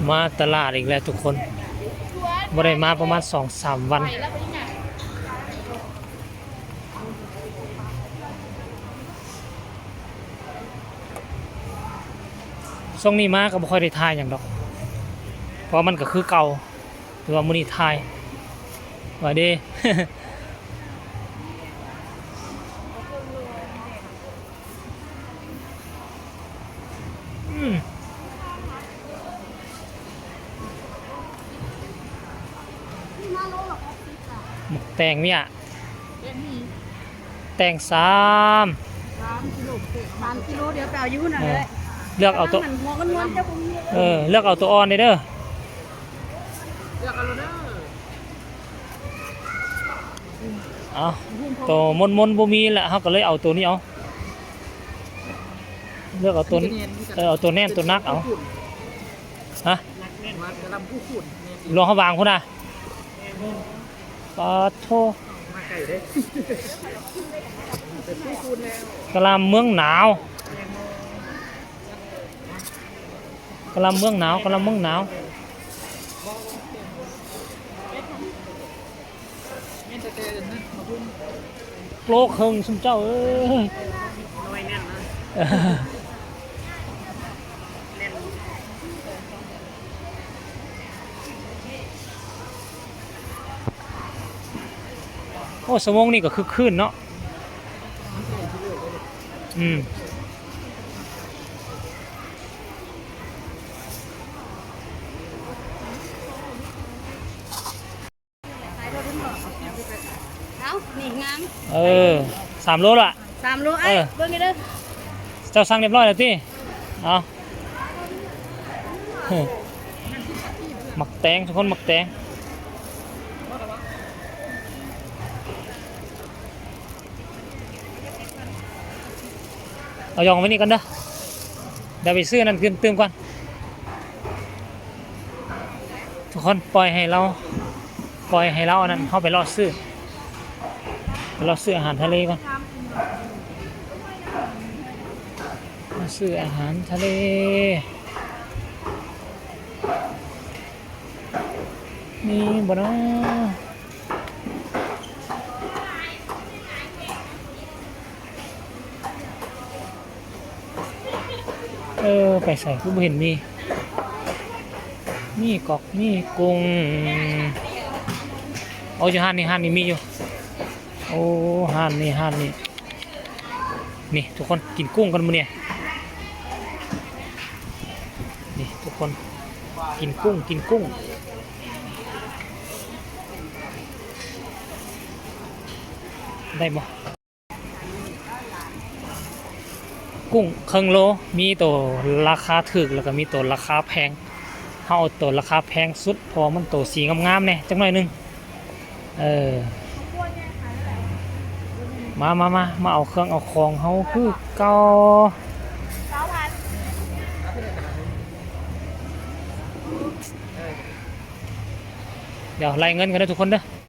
ມາຕະຫຼາດອີກແລ້ວທຸກຄົນ ບໍ່ໄດ້ມາປະມານສອງສາມວັນ. ຊ່ວງນີ້ມາກໍບໍ່ຄ່ອຍໄດ້ຖ່າຍຫຍັງດອກ ເພາະວ່າມັນກໍຄືເກົ່າ ແຕ່ວ່າມື້ນີ້ຖ່າຍ ວ່າເດ້. ອືມ ໝາກແຕງເມຍ ແຕງສາມ ສາມກິໂລ ສາມກິໂລ ດຽວໄປເອົາຢູ່ຫັ້ນນະ. ເອີ ເລືອກເອົາໂຕ ເລືອກເອົາໂຕອ່ອນເດີ ເລືອກເອົາໂຕອ່ອນເດີ ເລືອກເອົາໂລດເດີ. ເອົາ ໂຕມົນໆບໍ່ມີລະ ເຮົາກໍເລີຍເອົາໂຕນີ້ເອົາ ເລືອກເອົາໂຕ ເອີ ເອົາໂຕແໜ້ນໂຕໜັກເອົາ. ຮະ ຫຼວງພະບາງພຸ້ນນະ. ປາດໂທ ມາໄກເດ້ ກະຫຼໍ່າເມືອງໜາວ ກະຫຼໍ່າເມືອງໜາວ ກະຫຼໍ່າເມືອງໜາວ. ໂລເຄິ່ງຊຸມເຈົ້າເອີຍ ນ້ອຍແໜ້ນນະ ເອີ ແໜ້ນ. ໂອ້ ຊົ່ວໂມງນີ້ກໍຄຶກຄື້ນເນາະ. ອືມ. ເອົາ ນີ້ງາມ ເອີ ສາມໂລລະ ສາມໂລ. ເອີ ອ້າຍ ເບິ່ງເດີ ເຈົ້າສັ່ງຮຽບຮ້ອຍແລ້ວຕິ? ເອົາ ໝາກແຕງ ທຸກຄົນ ໝາກແຕງ. ເອົາຢອງໄວ້ນີ້ກ່ອນເດີ ດຽວໄປຊື້ອັນນັ້ນຕື່ມໆກ່ອນ ທຸກຄົນ. ປ່ອຍໃຫ້ລາວ ປ່ອຍໃຫ້ລາວອັນນັ້ນ ເຮົາໄປເລາະຊື້ ໄປເລາະຊື້ອາຫານທະເລກ່ອນ ມາຊື້ອາຫານທະເລ. ມີບໍ່ເນາະ? ເອີ ໄປໃສຄືບໍ່ເຫັນມີ? ມີກອກ ມີກຸ້ງ. ໂອ້ ຢູ່ຮ້ານນີ້ ຮ້ານນີ້ມີຢູ່. ໂອ້ ຮ້ານນີ້ ຮ້ານນີ້. ນີ້ທຸກຄົນ ກິນກຸ້ງກັນມື້ນີ້ ນີ້ທຸກຄົນ ກິນກຸ້ງ ກິນກຸ້ງ ໄດ້ບໍ່? ກຸ້ງເຄິ່ງໂລ ມີໂຕລາຄາຖືກ ແລ້ວກໍມີໂຕລາຄາແພງ. ເຮົາເອົາໂຕລາຄາແພງສຸດ ເພາະວ່າມັນໂຕສີງາມໆແດ່ຈັກໜ້ອຍໜຶ່ງ. ເອີ ມາ ມາ ມາ ມາເອົາເຄື່ອງເອົາຂອງເຮົາຄືເກົ່າ. ດຽວໄລ່ເງິນກັນເດີທຸກຄົນເດີ.